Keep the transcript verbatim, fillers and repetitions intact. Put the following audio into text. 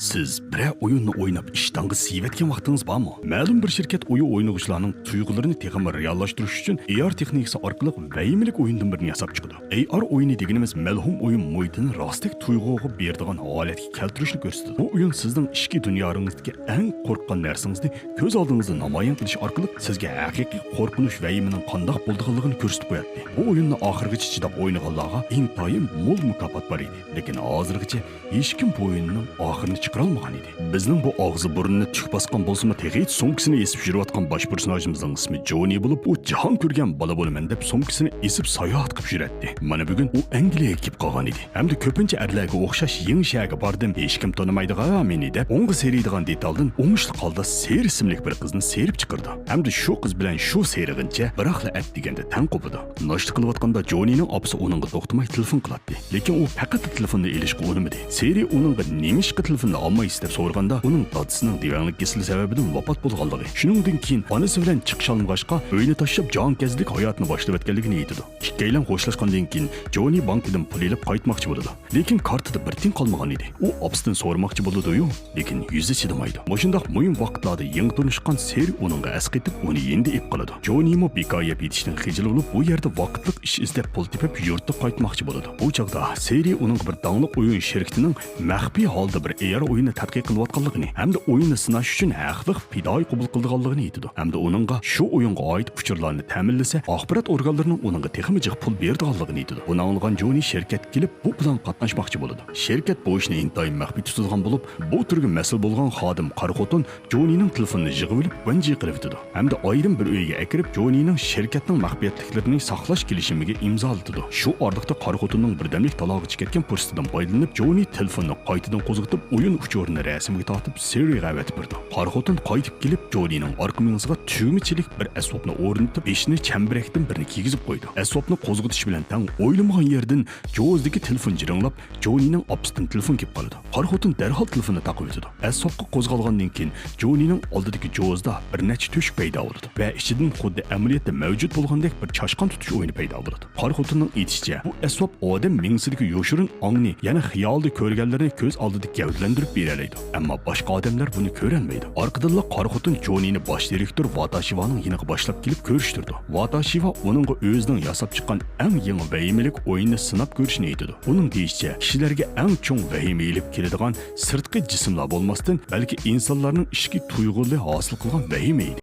سىز بىرەر ئويۇننى ئويناپ ئىشتانغا سىيىۋەتكەن ۋاقتىڭىز بارمۇ؟ مەلۇم بىر شىركەت ئويۇن ئوينىغۇچىلارنىڭ تۇيغۇلىرىنى تېخىمۇ رېئاللاشتۇرۇش ئۈچۈن ئېي ئار تېخنىكىسى ئارقىلىق ۋەھىمىلىك ئويۇندىن بىرنى ياساپ چىقىدۇ. ئېي ئار ئويۇنى دېگىنىمىز مەلھۇم ئويۇن مۇھىتىنى راستەك تۇيغۇغا بېرىدىغان ھالەتكە كەلتۈرۈشنى كۆرسىتىدۇ. بۇ ئويۇن سىزنىڭ ئىچكى دۇنياڭىزدىكى ئەڭ قورققان نەرسىڭىزنى كۆز ئالدىڭىزدا نامايان قىلىش ئارقىلىق سىزگە ھەقىقىي قورقۇنچ ۋەھىمىنىڭ قانداق بولىدىغانلىقىنى كۆرسىتىپ قوياتتى. بۇ ئويۇننى ئاخىرغىچە چىداپ ئوينىغانلارغا ئىنتايىن مول مۇكاپات بار ئىدى. لېكىن ھازىرغىچە ھېچكىم بۇ ئويۇننىڭ ئاخىرىنى چىقىرالمىغان ئىدى. بىزنىڭ بۇ ئاغزى بۇرنىنى تۈك باسقان بولسىمۇ، تېخىچە سومكىسىنى ئېسىپ يۈرۈۋاتقان باش پېرسوناژىمىزنىڭ ئىسمى جونى بولۇپ، ئۇ جاھان كۆرگەن بالا بولىمەن دەپ سومكىسىنى ئېسىپ ساياھەت قىلىپ يۈرەتتى. مانا بۈگۈن ئۇ ئەنگلىيەگە كېلىپ قالغان ئىدى. ھەمدە كۆپىنچە ئەرلەرگە ئوخشاش يېڭى شەھەرگە باردىم، ھېچكىم تونۇمايدىغان مېنى دەپ ئوڭغا سېرىيدىغان دېتالدىن ئوڭۇشلۇق ھالدا سېرى ئىسىملىك بىر قىزنى سېرىپ چىقىرىدۇ. ھەمدە شۇ قىز بىلەن شۇ سېرىغىنچە بىراقلا ئەت دېگەندە تەڭ قوپىدۇ. ناشتا قىلىۋاتقاندا جونىنىڭ ئاپىسى ئۇنىڭغا توختىماي تېلېفون قىلاتتى. لېكىن ئۇ پەقەتلا تېلېفوننى ئېلىشقا ئۇنىمىدى. سېرى ئۇنىڭغا نېمىشقا تېلېفوننى ئالمايسىز دەپ سورىغاندا، ئۇنىڭ دادىسىنىڭ دېۋەڭلىك كېسىلى سەۋەبىدىن ۋاپات بولغانلىقى، شۇنىڭدىن كېيىن ئانىسى بىلەن چىقىشالمىغاچقا، ئۆينى تاشلاپ جاھانكەزدىلىك ھاياتىنى باشلىۋەتكەنلىكىنى ئېيتىدۇ. ئىككىيلەن خوشلاشقاندىن كېيىن، جونى بانكىدىن پۇل ئېلىپ قايتماقچى بولىدۇ. لېكىن كارتىدا بىر تىيىن قالمىغان ئىدى. ئۇ ئاپىسىدىن سورىماقچى بولىدۇ-يۇ، لېكىن يۈزى چىدىمايدۇ. مۇشۇنداق مۇھىم ۋاقىتلاردا يېڭى تونۇشقان سېرى ئۇنىڭغا ئەسقېتىپ، ئۇنى يېنىدا ئېلىپ قالىدۇ. جونىمۇ بىكار يەپ يېتىشتىن خىجىل بولۇپ، بۇ يەردە ۋاقىتلىق ئىش ئىزدەپ پۇل تېپىپ، يۇرتقا قايتماقچى بولىدۇ. بۇ چاغدا سېرى ئۇنىڭغا بىر داڭلىق ئويۇن شىركىتىنىڭ مەخپىي ھالدا بىر ئېي ئار ئويۇننى تەتقىق قىلىۋاتقانلىقىنى ھەمدە ئويۇننى سىناش ئۈچۈن ھەقلىق پىدائىي قوبۇل قىلىدىغانلىقىنى ئېيتىدۇ. ھەمدە ئۇنىڭغا شۇ ئويۇنغا ئائىت ئۇچۇرلارنى تەمىنلىسە، ئاخبارات ئورگانلىرىنىڭ ئۇنىڭغا تېخىمۇ جىق پۇل بېرىدىغانلىقىنى ئېيتىدۇ. بۇنى ئاڭلىغان جونى شىركەتكە كېلىپ، بۇ پىلانغا قاتناشماقچى بولىدۇ. شىركەت بۇ ئىشنى ئىنتايىن مەخپىي تۇتىدىغان بولۇپ، بۇ تۈرگە مەسئۇل بولغان خادىم قارا خوتۇن جونىنىڭ تېلېفونىنى يىغىۋېلىپ، ۋەنجى قىلىۋېتىدۇ. ھەمدە ئايرىم بىر ئۆيگە ئەكىرىپ، جونىنىڭ شىركەتنىڭ مەخپىيەتلىكلىرىنى ساقلاش كېلىشىمىگە ئىمزالىتىدۇ. شۇ ئارىلىقتا قارا خوتۇننىڭ بىردەملىك تالاغا چىقىۋەتكەن پۇرسىتىدىن پايدىلىنىپ، جونى تېلېفوننى قايتىدىن قوزغىتىپ، ئويۇن ئۇچۇرىنى رەسىمگە تارتىپ، سېرىغا ئەۋەتىپ بېرىدۇ. قارا خوتۇن قايتىپ كېلىپ، جونىنىڭ ئارقا مېڭىسىغا تۈگمىچىلىك بىر ئەسۋابنى ئورنىتىپ، بېشىنى چەمبىرەكتىن بىرنى كىيگۈزۈپ قويىدۇ. ئەسۋابنى قوزغىتىش بىلەن تەڭ ئويلىمىغان يەردىن جوزىدىكى تېلېفون جىرىڭلاپ، جونىنىڭ ئاپىسىدىن تېلېفون كېلىپ قالىدۇ. قارا خوتۇن دەرھال تېلېفوننى تاقىۋېتىدۇ. ئەسۋابقا قوزغالغاندىن كېيىن، جونىنىڭ ئالدىدىكى جوزىدا بىر نەچچە تۆشۈك پەيدا بولىدۇ ۋە ئىچىدىن خۇددى ئەمەلىيەتتە مەۋجۇت بولغاندەك بىر چاشقان تۇتۇش ئويۇنى پەيدا بولىدۇ. قارا خوتۇننىڭ ئېيتىشىچە، بۇ ئەسۋاب ئادەم مېڭىسىدىكى يوشۇرۇن ئاڭنى، يەنى خىيالدا كۆرگەنلىرىنى كۆز ئالدىدا گەۋدىلەندۈرۈپ بېرەلەيدۇ. ئەمما باشقا ئادەملەر بۇنى كۆرەلمەيدۇ. ئارقىدىنلا قارا خوتۇن جونىنى باش دىرېكتور ۋاتاشىۋانىڭ يېنىغا باشلاپ كېلىپ كۆرۈشتۈرىدۇ. ۋاتاشىۋا ئۇنىڭغا ئۆزىنىڭ ياساپ چىققان ئەڭ يېڭى ۋەھىمىلىك ئويۇننى سىناپ كۆرۈشنى ئېيتىدۇ. ئۇنىڭ دېيىشىچە، كىشىلەرگە ئەڭ چوڭ ۋەھىمە ئېلىپ كېلىدىغان سىرتقى جىسىملار بولماستىن، بەلكى ئىنسانلارنىڭ ئىچكى تۇيغۇلىرى ھاسىل قىلغان ۋەھىمە ئىدى.